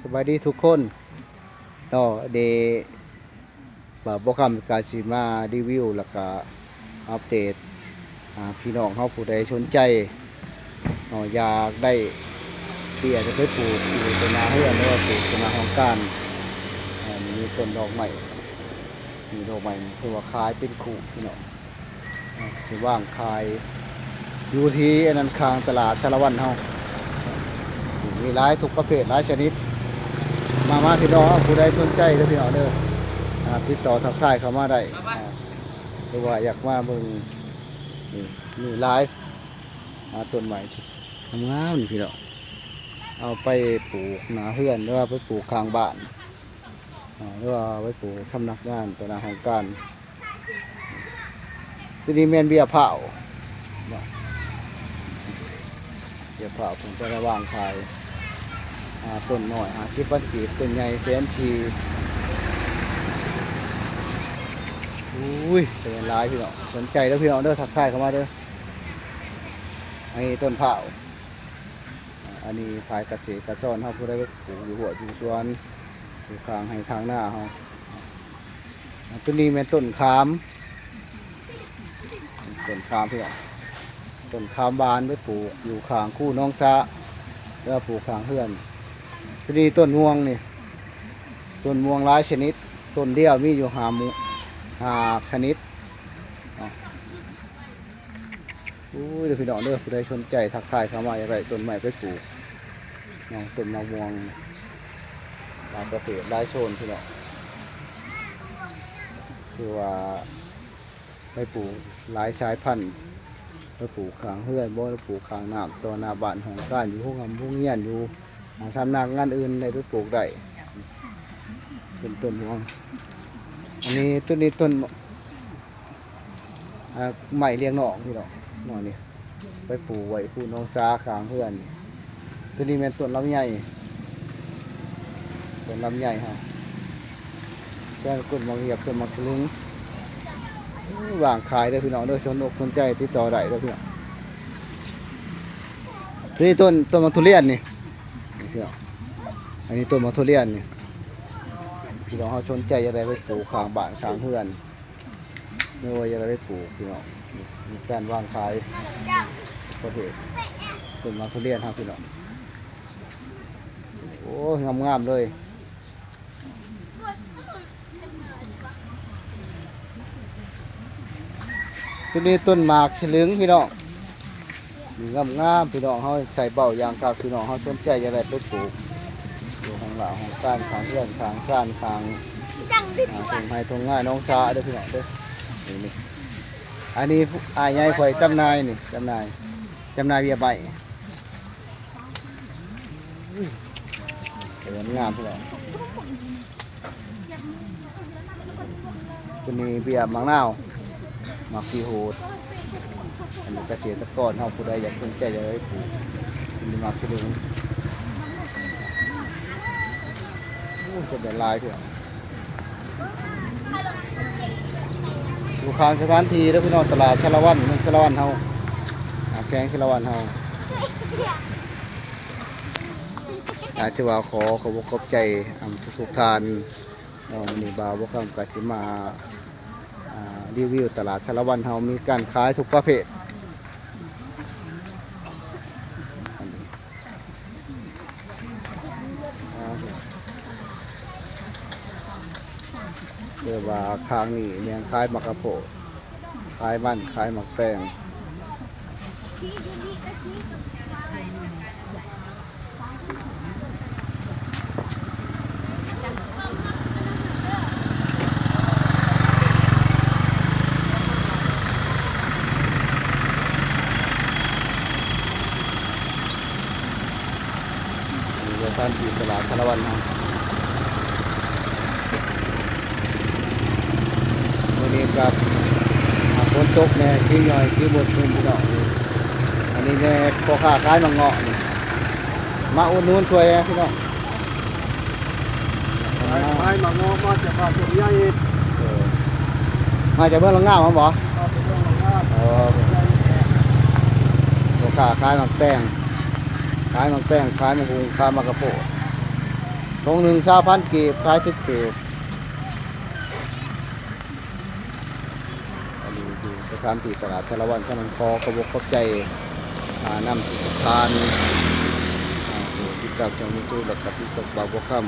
ສະບາຍດີທຸກຄົນເນາະ ເດ ບ່າວບົວຄຳກະຊິມາຣີວິວ ແລ້ວກະອັບເດດ ອ່າ ພີ່ນ້ອງເຮົາຜູ້ໃດສົນໃຈເນາະ ຢາກໄດ້ເບ້ຍຈະໄປປູກຢູ່ຕໍ່ໜ້າເຮືອນ ຫຼືວ່າປູກຕໍ່ໜ້າຫ້ອງການ ເອີ ມີຕົ້ນດອກໄມ້ ມີດອກໄມ້ ຖືວ່າຂາຍເປັນຄູ່ພີ່ນ້ອງ. ອ່າ ຊິວາງຂາຍຢູ່ທີ່ອັນນັ້ນ ຂ້າງຕະຫຼາດສາລະວັນເຮົາ ມີຫຼາຍທຸກປະເພດ ຫຼາຍຊະນິດ. ມາ ມາ ພີ່ນ້ອງ ຜູ້ໃດສົນໃຈເດີພີ່ນ້ອງເດີ ອ່າ ຕິດຕໍ່ທັກທາຍເຂົ້າມາໄດ້ ອ່າ ຫຼືວ່າຢາກມາເບິ່ງ ນີ້ ມີຫຼາຍ ອ່າ ຕົ້ນໄມ້ງາມໆ ນີ້ພີ່ນ້ອງ ເອົາໄປປູກໜ້າເຮືອນ ຫຼືວ່າໄປປູກຂ້າງບ້ານ. ອ່າ ຫຼືວ່າໄວ້ປູກສຳນັກງານຕໍ່ໜ້າຫ້ອງການ. ໂຕນີ້ແມ່ນເບ້ຍພ້າວເນາະ ເບ້ຍພ້າວເພິ່ນຈະໄດ້ວາງຂາຍ ອ່າ ຕົ້ນນ້ອຍຫ້າສິບພັນກີບ ຕົ້ນໃຫຍ່ແສນສີ່. ໂອ້ຍ ຈະແມ່ນຫຼາຍພີ່ນ້ອງ ສົນໃຈເດີພີ່ນ້ອງເດີ ທັກທາຍເຂົ້າມາເດີ. ອັນນີ້ຕົ້ນພ້າວ. ອ່າ ອັນນີ້ພາຍກະເສດກະສອນເຮົາ ຜູ້ໃດໄປປູກຢູ່ຮົ້ວຢູ່ສວນ ຢູ່ຂ້າງໄຮ່ຂ້າງນາເຮົາ. ອ່າ ໂຕນີ້ແມ່ນຕົ້ນຂາມ ຕົ້ນຂາມພີ່ນ້ອງ ຕົ້ນຂາມຫວານໄປປູກຢູ່ຂ້າງຄູໜອງສະ ຫຼືວ່າປູກຂ້າງເຮືອນ. ໂຕນີ້ຕົ້ນມ່ວງນີ້ ຕົ້ນມ່ວງຫຼາຍຊະນິດ ຕົ້ນດຽວມີຢູ່ຫ້າໝູ່ ຫ້າຊະນິດເນາະ. ໂອ້ຍ ເດີພີ່ນ້ອງເດີ ຜູ້ໃດສົນໃຈທັກທາຍເຂົ້າມາ ຢາກໄດ້ຕົ້ນໄມ້ໄປປູກເນາະ ຕົ້ນໝາກມ່ວງ ຫຼາຍປະເພດຫຼາຍໂຊນພີ່ນ້ອງ ຄືວ່າໄປປູກຫຼາຍສາຍພັນ ໄປປູກຂ້າງເຮືອນບໍ ໄປປູກຂ້າງນ້ຳ ຕໍ່ໜ້າບ້ານຫ້ອງການ ຢູ່ໂຮງຮຽນ ຢູ່ ອ່າ ສຳນັກງານອື່ນໄດ້ໄປປູກໄດ້ ເປັນຕົ້ນມ່ວງ. ອັນນີ້ ຕົ້ນນີ້ຕົ້ນ ອ່າ ໄມ້ລ້ຽງນ້ອງພີ່ນ້ອງເນາະ ນີ້ໄປປູກໄວ້ພູໜອງສາຂ້າງເຮືອນ. ໂຕນີ້ແມ່ນຕົ້ນລຳໄຍ ຕົ້ນລຳໄຍເຮົາ ແຕ່ຕົ້ນໝາກຫຽບ ຕົ້ນໝາກສະລຶງ. ໂອ້ ວາງຂາຍເດີພີ່ນ້ອງເດີ ສົນອົກສົນໃຈຕິດຕໍ່ໄດ້ເດີພີ່ນ້ອງ. ໂຕນີ້ຕົ້ນ ຕົ້ນໝາກທຸລຽນນີ້ ນີ້ພີ່ນ້ອງ ອັນນີ້ຕົ້ນໝາກທຸລຽນນີ້ ພີ່ນ້ອງເຮົາສົນໃຈຢາກໄດ້ໄປປູກຂ້າງບ້ານຂ້າງເຮືອນ ຫຼືວ່າຢາກໄດ້ໄປປູກພີ່ນ້ອງ ມີການວາງຂາຍປະເພດຕົ້ນໝາກທຸລຽນເຮົາພີ່ນ້ອງ. ໂອ້ຍ ງາມໆເລີຍ. ໂຕນີ້ຕົ້ນໝາກສະລຶງພີ່ນ້ອງ ນີ້ງາມໆ ພີ່ນ້ອງເຮົາໃສ່ເບົ້າຢ່າງຄັກ ພີ່ນ້ອງເຮົາສົນໃຈຢາກໄດ້ໄປປູກຢູ່ຫ້ອງຫຼ້າຫ້ອງການ ຂ້າງເຮືອນ ຂ້າງຊານ ຂ້າງ ອ່າ ທົ່ງໄຮ່ທົ່ງນາໜອງສາເດີພີ່ນ້ອງເດີ. ນີ້ ນີ້ ອັນນີ້ອ້າຍໃຫຍ່ຂ້ອຍຈຳໜ່າຍນີ້ ຈຳໜ່າຍ ຈຳໜ່າຍເບ້ຍໄມ້. ເອີ ງາມພີ່ນ້ອງ ໂຕນີ້ເບ້ຍໝາກນາວ ໝາກຂີ້ຫູດ. ອັນນີ້ກະເສດຕະກອນເຮົາ ຜູ້ໃດຢາກສົນໃຈຢາກໄດ້ປູກ ໂຕນີ້ໝາກກະເດັງ. ໂອ້ ຈະໄດ້ຫຼາຍເທື່ອ ຢູ່ຂ້າງສະຖານທີ່ເດີພີ່ນ້ອງ ຕະຫຼາດສາລະວັນ ເມືອງສາລະວັນເຮົາ ອ່າ ແຂວງສາລະວັນເຮົາ. ອາດຈະວ່າຂໍຂອບອົກຂອບໃຈ ອ່າ ທຸກໆທ່ານເນາະ. ມື້ນີ້ບ່າວບົວຄຳກະຊິມາ ອ່າ ຣີວິວຕະຫຼາດສາລະວັນເຮົາ ມີການຂາຍທຸກປະເພດ. ເອີ້ນວ່າຂ້າງນີ້ແມ່ນຂາຍໝາກກະໂພດ ຂາຍມັນ ຂາຍໝາກແຕງ. ນີ້ກໍທ່ານທີ່ຕະຫຼາດສາລະວັນເຮົາ ມື້ນີ້ກໍຝົນຕົກແດ່ ຊິຫຍ້ອຍຊິບົດໜຶ່ງພີ່ນ້ອງ. ອັນນີ້ແມ່ພໍ່ຄ້າຂາຍໝາກເງາະນີ້ ມາອຸດໜູນຊ່ວຍແດ່ພີ່ນ້ອງ. ຂາຍ ຂາຍໝາກເງາະມາຈາກບ້ານຕົ້ນໃຫຍ່. ເອີ ມາຈາກເມືອງລະງາວຫັ້ນບໍ? ມາຈາກເມືອງລະງາວ. ເອີ ພໍ່ຄ້າຂາຍໝາກແຕງ ຂາຍໝາກແຕງ ຂາຍໝາກຫຸ່ງ ຂາຍໝາກກະໂພດ. ຖົງໜຶ່ງຊາວພັນກີບ ຂາຍເຖິງຖືກ. ອັນນີ້ຢູ່ສະຖານທີ່ຕະຫຼາດສາລະວັນ ສະນັ້ນຂໍຂອບອົກຂອບໃຈ ອ່າ ນຳທຸກໆທ່ານ ອ່າ ຜູ້ຕິດຕາມຊ່ອງ YouTube ແລະກະຕິດຕາມບ່າວບົວຄຳ.